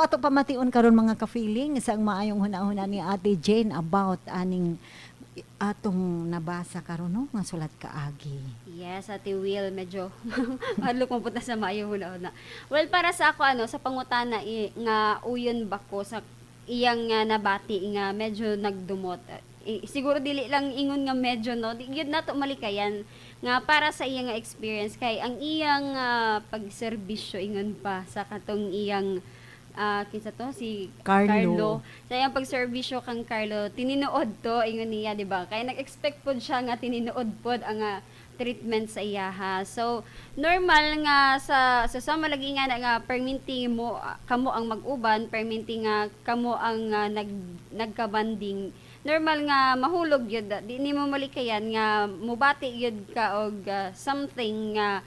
Ato pamation karon, mga ka-feeling, sa ang maayong huna-huna ni Ate Jane about aning atong nabasa karon, no, nga sulat kaagi. Yes, Ate Will, medyo madlok mo punta sa maayo huna-huna. Well, para sa ako, ano, sa pangutana nga uyon ba ko sa iyang nga nabati nga medyo nagdumot. Siguro dili lang ingon nga medyo, no, di gyud nato malikayan nga para sa iyang nga experience kay ang iyang pagserbisyo, ingon pa, sa katong iyang kinsa to, si Carlo. Sa iyang pagserbisyo kang Carlo, tininood to, ingon niya, di ba? Kaya nag-expect pod siya nga tininood pod ang treatment sa iyaha. So normal nga sa sama lagi nga na nga perminti mo kamo ang mag-uban, perminti nga kamo ang nagkabanding, normal nga mahulog yun. Di nimo malikayan nga mubati yun ka og something nga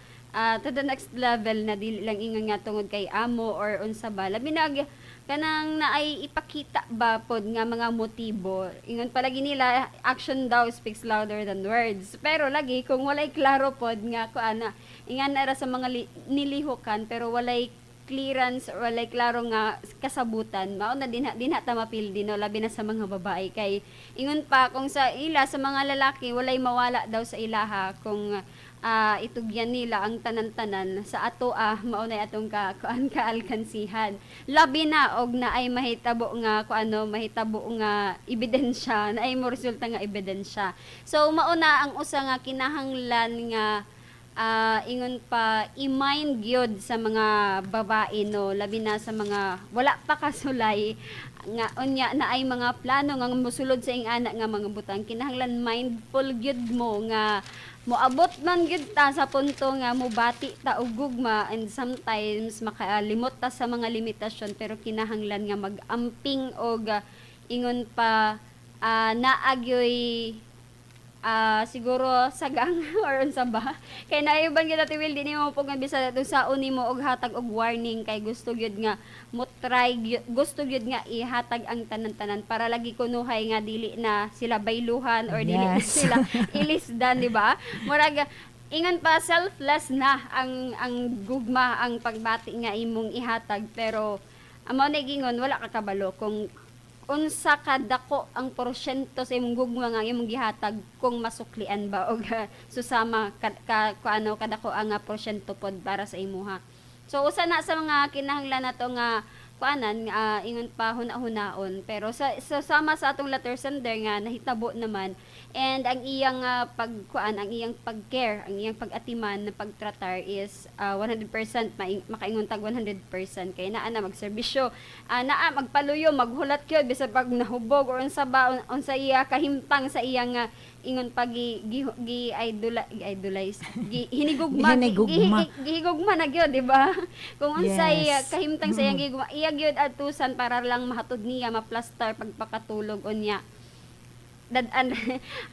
to the next level na dili lang ingon nga tungod kay amo or unsa ba, labi na kanang naay ipakita ba pod nga mga motibo. Ingon palagi nila, action daw speaks louder than words, pero lagi kung walay klaro pod nga kuan na ingan na ra sa mga nilihukan, pero walay clearance or walay klaro nga kasabutan, mao na dinha dinha ta mapildi, no, labi na sa mga babae, kay ingon pa kung sa ila, sa mga lalaki, walay mawala daw sa ilaha kung itugyan nila ang tanan-tanan. Sa ato, mao na atong ka kuan, kaalkansihan, labi na og naay mahitabo nga kuano, mahitabo nga ebidensya, naay mo resulta nga ebidensya. So mao na ang usa nga kinahanglan nga ingon pa i-mind gyud sa mga babae, no, labi na sa mga wala pa kasulay nga unya na ay mga plano nga mosulod sa ing-ana nga mga butang. Kinahanglan mindful gyud mo nga moabot man gyud ta sa punto nga mobati ta og gugma and sometimes makalimot ta sa mga limitasyon, pero kinahanglan nga mag-amping og ingon pa naagyoy siguro sagang or unsa ba, kay naiban gyud, Ate Will, di nimo pug nga bisa saon nimo og hatag og warning, kay gusto gyud nga mo try gusto gyud nga ihatag ang tanan-tanan para lagi kunuhay nga dili na sila bayluhan or dili na sila ilisdan, di ba? Murag ingon pa selfless na ang gugma, ang pagbati nga imong ihatag, pero amo na gingon, wala ka kabalo kung unsa kadako ang porsyento sa imong gugma nga imong gihatag, kung masuklian ba og susama ka ano kadako ang porsyento pod para sa imuha. So usa na sa mga kinahanglan nato nga kuanan, ingon pa huna-hunaon, pero sa sama sa atong letter sender nga nahitabo naman and ang iyang pagkuan, ang iyang pag-care, ang iyang pag-atiman na pagtratar is 100%, makaingon tag 100% kay naa na magserbisyo, naa magpaluyo, maghulat gyud bisan pag nahubog or unsa ba, unsa iya kahimtang sa iyang ingon pa gi gi, gi idola gi idolize, gi hinigugma, Hinigugma. Gihigugma na gyud, di ba? Kung unsay kahimtang sa iyang gihigugma, iya gyud atusan para lang mahatod niya, maplastar pagpakatulog unya dad-an.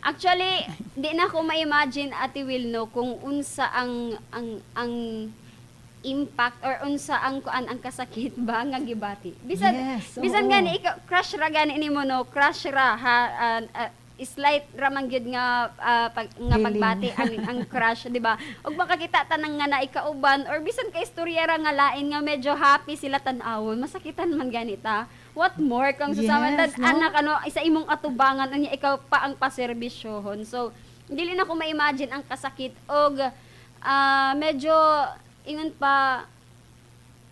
Actually, di na ko ma-imagine, Ate Will, no, kung unsa ang impact or unsa ang kuan, ang kasakit ba nga gibati. Bisan bisan gani ikaw crush ra gani nimo, no, crush ra ha, slight ra man gyud nga nga Feeling. Pagbati ang crush, di ba? Ug makakita tanang nga na ikauban or bisan ka istorya ra nga lain nga medyo happy sila tan-awon, masakitan man ganita. What more kung susama Yes, no? anak ano isa imong atubangan, unya ikaw pa ang paserbisyohon. So dili na ko ma-imagine ang kasakit og medyo ingon pa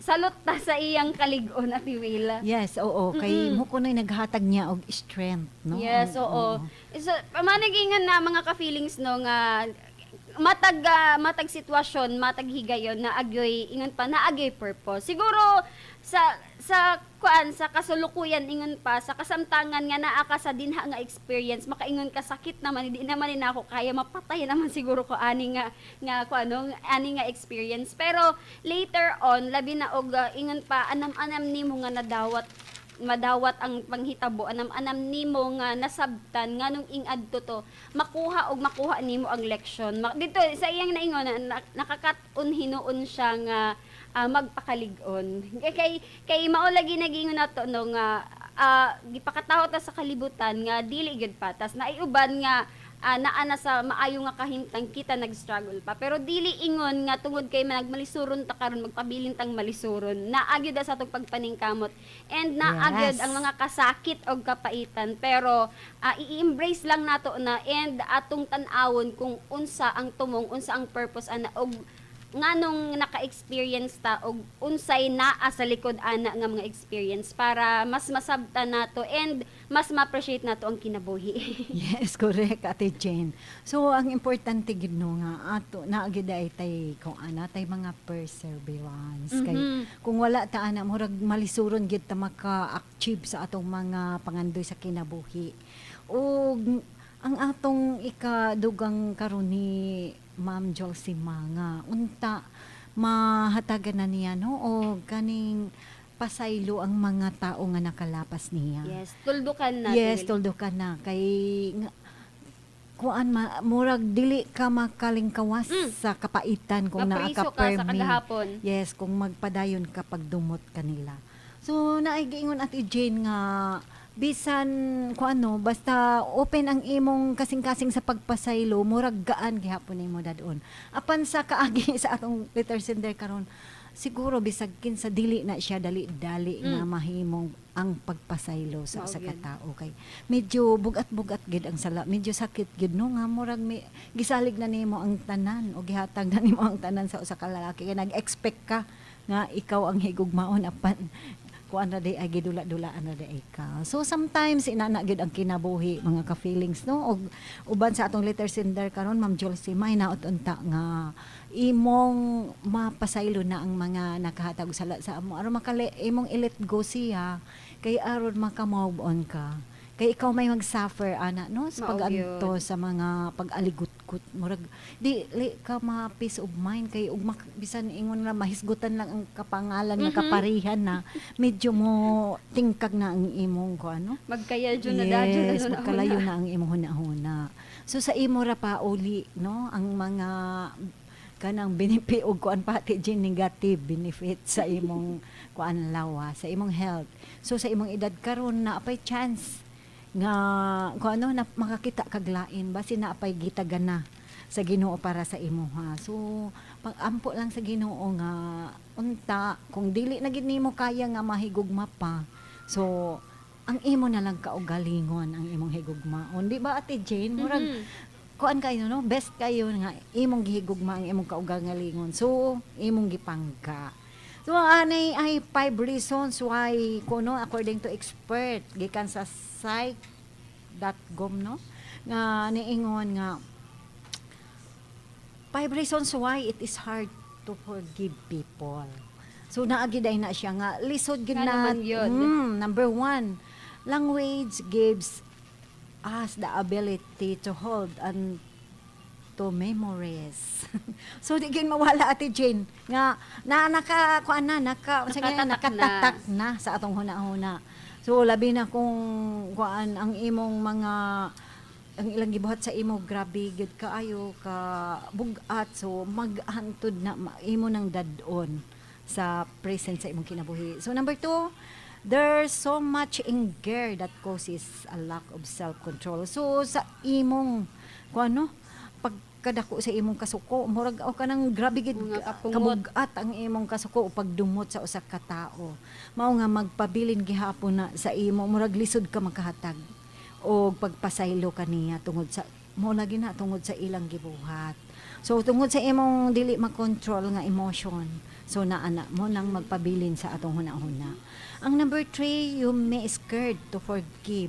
salot ta sa iyang kalig-on, Ate Will. Yes, oo. Kay mo kuno'y naghatag niya og strength, no? Yes, oo. So, pamanagingan na mga ka-feelings, no, nga matag sitwasyon, matag higayon na agyoy ingon pa na agyoy purpose. Siguro sa kuan, sa kasulukuyan, ingon pa sa kasamtangan nga naa ka sa dinha nga experience, makaingon ka, "Sakit naman, hindi naman ni nako kaya, mapatay naman siguro ko ani nga nga kuan, no, ani nga experience." Pero later on, labi na og ingon pa anam-anam nimo nga nadawat, madawat ang panghitabo, anam-anam nimo nga nasabtan nganong ing-adto to, makuha og makuha nimo ang leksyon. Dito sa iyang naingon na, nakakat-on hinuon siya nga magpakalig-on, kay mao lagi nagingon nato, no, nga gipakataho ta sa kalibutan nga dili gyud patas, naiuban nga. naa na sa maayo nga kahimtang, kita nag-struggle pa. Pero dili ingon nga tungod kay nagmalisuron ta karon, magpabilin tang malisuron. Naa gyud sa atong pagpaningkamot and naa gyud ang mga kasakit og kapaitan, pero i-embrace lang nato na and atong tan-awon kung unsa ang tumong, unsa ang purpose ana og nganong naka-experience ta og unsay naa sa likod ana nga mga experience para mas masabtan nato and mas ma-appreciate nato ang kinabuhi. Yes, correct, Ate Jane. So, ang importante gid no nga ato na gid ay tay kung ana tay mga perseverance. Kay kung wala ta ana, murag malisuron gid ta maka-achieve sa atong mga pangandoy sa kinabuhi. Ug ang atong ikadugang karon ni Ma'am Jolsima nga unta mahatagan na niya no o kaning pasaylo ang mga tao nga nakalapas niya. Yes, tuldukan na. Yes, tuldukan na kay nga, kuan ma, murag dili ka makalingkawas sa kapaitan kung naa Mapriso ka ka sa permi. kagahapon. Yes, kung magpadayon ka pagdumot kanila. So naay giingon Ate Jane nga bisan kung ano, basta open ang imong kasing-kasing sa pagpasaylo, murag gaan gihapon nimo dadon. Apan sa kaagi sa atong letter sender karon, siguro bisag kinsa dili na siya dali-dali nga mahimong ang pagpasaylo sa Mao usa ka gyud. Tao kay medyo bugat-bugat gid ang sala, medyo sakit gid no nga murag may, gisalig na nimo ang tanan o gihatag na nimo ang tanan sa usa ka lalaki kay nag-expect ka nga ikaw ang higugmaon, apan kuan ra di ay gidula-dulaan ra di ay ka. So sometimes inana gyud ang kinabuhi, mga ka-feelings no, og uban sa atong letter sender karon, Ma'am Jolcy, may naot unta nga imong mapasaylo na ang mga nakahatag og sala sa amo aron makali imong i-let go siya kay aron maka-move on ka, kay ikaw may mag-suffer ana no sa Mao pag-anto gyud. Sa mga pag-aligutkot, murag di li ka ma peace of mind kay ug bisan ingon lang mahisgutan lang ang kapangalan nga kaparihan na medyo mo tingkag na ang imong ko ano. Magkaya jud na dadyo na Yes, magkalayo na ang imong hunahuna. So sa imo ra pa uli no ang mga kanang benefit og kuan pa, Ate Jean, negative benefit sa imong kuan lawa, sa imong health. So sa imong edad karon na apay chance nga kung ano na makakita kag lain, basi na apay gitagana sa Ginoo para sa imo ha. So pag-ampo lang sa Ginoo nga unta kung dili na gid nimo kaya nga mahigugma pa. So ang imo na lang kaugalingon ang imong higugmaon. Di ba, Ate Jane? Murag kuan kayo no, best kayo nga imong gihigugma ang imong kaugalingon. So imong gipangga. So anay ay five reasons why kuno according to expert gikan sa psych.com no nga niingon nga five reasons why it is hard to forgive people. So naa gid ay na siya nga lisod gid Nga na. naman yun. Number one, language gives us the ability to hold and to memories. So di gid mawala, Ate Jane, nga na naka kuan na naka unsa nga Nakatatak na. Nakatatak na sa atong huna-huna. So labi na kung kuan ang imong mga ang ilang gibuhat sa imo grabe gid kaayo ka bugat, so maghantod na imo nang dad-on sa present sa imong kinabuhi. So number two, there's so much anger that causes a lack of self-control. So sa imong kuan no pagkadako sa imong kasuko, murag o kanang grabe gid Mga kapungot. kabugat ang imong kasuko o pagdumot sa usa ka tao. Mao nga magpabilin gihapon na sa imo, murag lisod ka makahatag o pagpasaylo kaniya tungod sa mo lagi na tungod sa ilang gibuhat. So tungod sa imong dili makontrol nga emotion, so naana mo nang magpabilin sa atong hunahuna. Ang number three, you may scared to forgive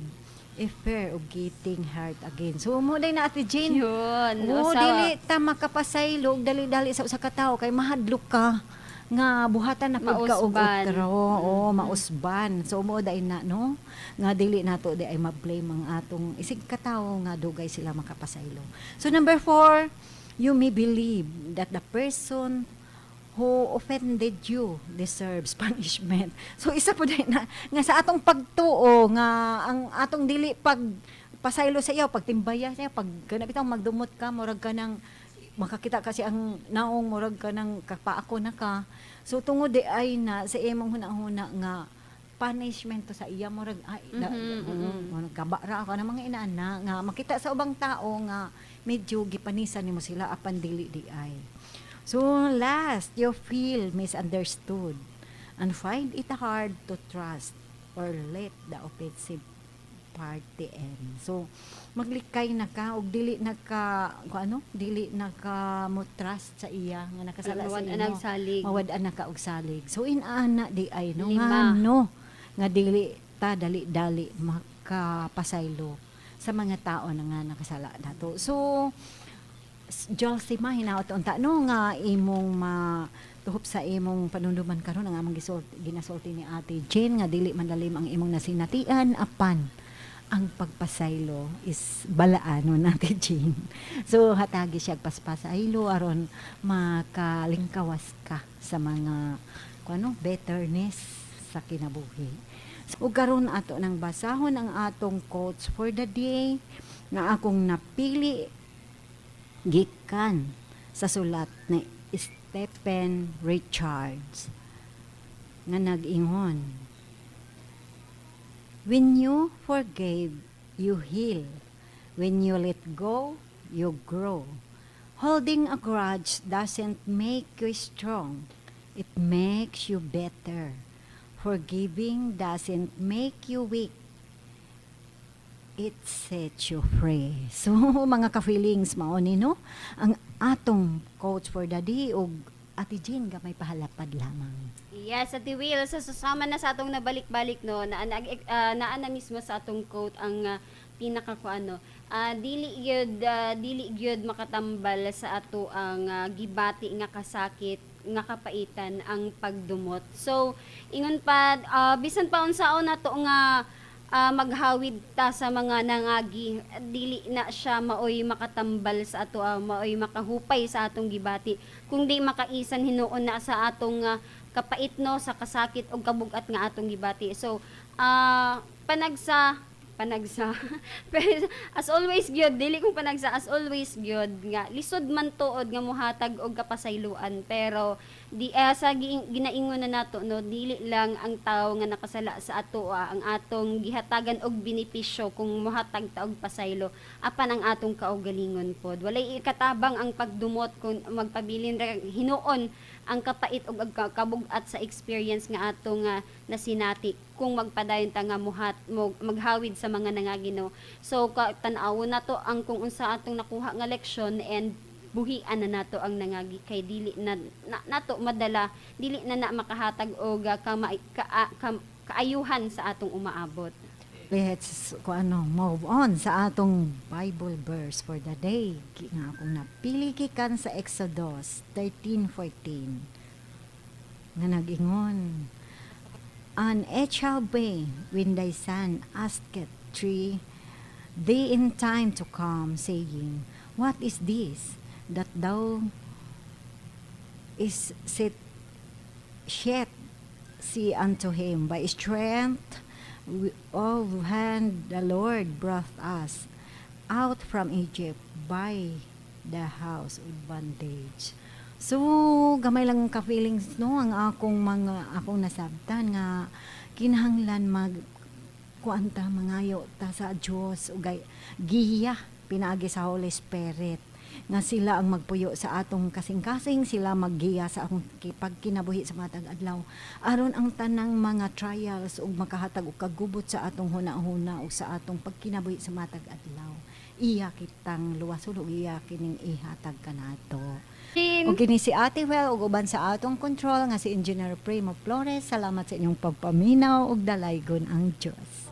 if fear of getting hurt again. So mo day na, Ate Jane. Yun. Oo, Usawa. dili ta makapasaylo og dali-dali sa usa ka tawo kay mahadlok ka nga buhatan na pud ka og Mausban. Otro. Oo, mausban. So mo day na no nga dili nato di ay ma-blame ang atong isig katawo nga dugay sila makapasaylo. So number four, you may believe that the person who offended you deserves punishment. So isa po din na nga sa atong pagtuo nga ang atong dili pag pasaylo sa iyo, pagtimbaya sa iyo, pag kana bitaw magdumot ka, murag ka nang makakita kasi ang naong, murag ka nang kapaako na ka. So tungod di ay na sa imong hunahuna nga punishment to sa iya, murag ay da, gaba ra ako na mga inaana nga makita sa ubang tao nga medyo gipanisan nimo sila, apan dili di ay. So last, you feel misunderstood and find it hard to trust or let the offensive party end. So maglikay na ka og dili na ka kung ano, dili na ka mo trust sa iya nga nakasala sa Mawad-an imo. Ang salig. Mawad-an na ka og salig. So inana di ay, no? Lima. Nga no nga dili ta dali-dali makapasaylo sa mga tao na nga nakasala nato. So Jolsima, hinaot unta, no, nga imong ma tuhop sa imong panunduman karon ang among ginasulti ni Ate Jane nga dili man lalim ang imong nasinatian, apan ang pagpasaylo is balaano na, Ate Jane. So hatagi siya paspasaylo aron makalingkawas ka sa mga kuno ano, bitterness sa kinabuhi. So karon ato nang basahon ang atong quotes for the day nga akong napili gikan sa sulat ni Stephen Richards nga nag-ingon, "When you forgave, you heal. When you let go, you grow. Holding a grudge doesn't make you strong. It makes you better. Forgiving doesn't make you weak. It sets you free." So, mga ka-feelings, mao ni, no, ang atong quotes for the day ug Ate Jean, gamay pahalapad lamang. Yes, Ate Will, sa susama na sa atong nabalik-balik, no, naa na mismo sa atong quote ang pinaka ko ano, dili gyud makatambal sa ato ang gibati nga kasakit nga kapaitan ang pagdumot. So, ingon pa, bisan pa unsaon nato nga maghawid ta sa mga nangagi, dili na siya maoy makatambal sa ato, maoy makahupay sa atong gibati kung di makaisan hinuon na sa atong kapait, no, sa kasakit og kabugat nga atong gibati. So panagsa panagsa, pero as always gyud, dili kong panagsa, as always gyud nga lisod man tuod nga muhatag og kapasayloan, pero di sa ginaingon na nato, no, dili lang ang tawo nga nakasala sa ato ang atong gihatagan og benepisyo kung muhatag ta og pasaylo, apan ang atong kaugalingon pod. Walay ikatabang ang pagdumot kung magpabilin ra hinuon ang kapait og ang kabug-at sa experience nga atong nasinati kung magpadayon ta nga muhat mo maghawid sa mga nangagino. So tan-awon nato ang kung unsa atong nakuha nga leksyon and buhian na nato ang nangagi kay dili na, na nato madala, dili na na makahatag og kaayuhan sa atong umaabot. Let's ko ano, move on sa atong Bible verse for the day nga akong napili gikan sa Exodus 13:14 nga nag-ingon, "And it shall be, when thy son asketh thee in time to come, saying, 'What is this that thou is set shet?' Say unto him, 'By strength of hand the Lord brought us out from Egypt, by the house of bondage.'" So, gamay lang ka feelings, no, ang akong mga akong nasabtan nga kinahanglan mag kuan ta, mangayo ta sa Dios ug giya pinaagi sa Holy Spirit nga sila ang magpuyo sa atong kasing-kasing, sila maggiya sa akong pagkinabuhi sa matag adlaw aron ang tanang mga trials ug makahatag og kagubot sa atong huna-huna ug sa atong pagkinabuhi sa matag adlaw, iya kitang luwason ug iya kining ihatag kanato. Jean. Ug kini si Ate Well ug uban sa atong control nga si Engineer Primo Flores. Salamat sa inyong pagpaminaw ug dalaygon ang Dios.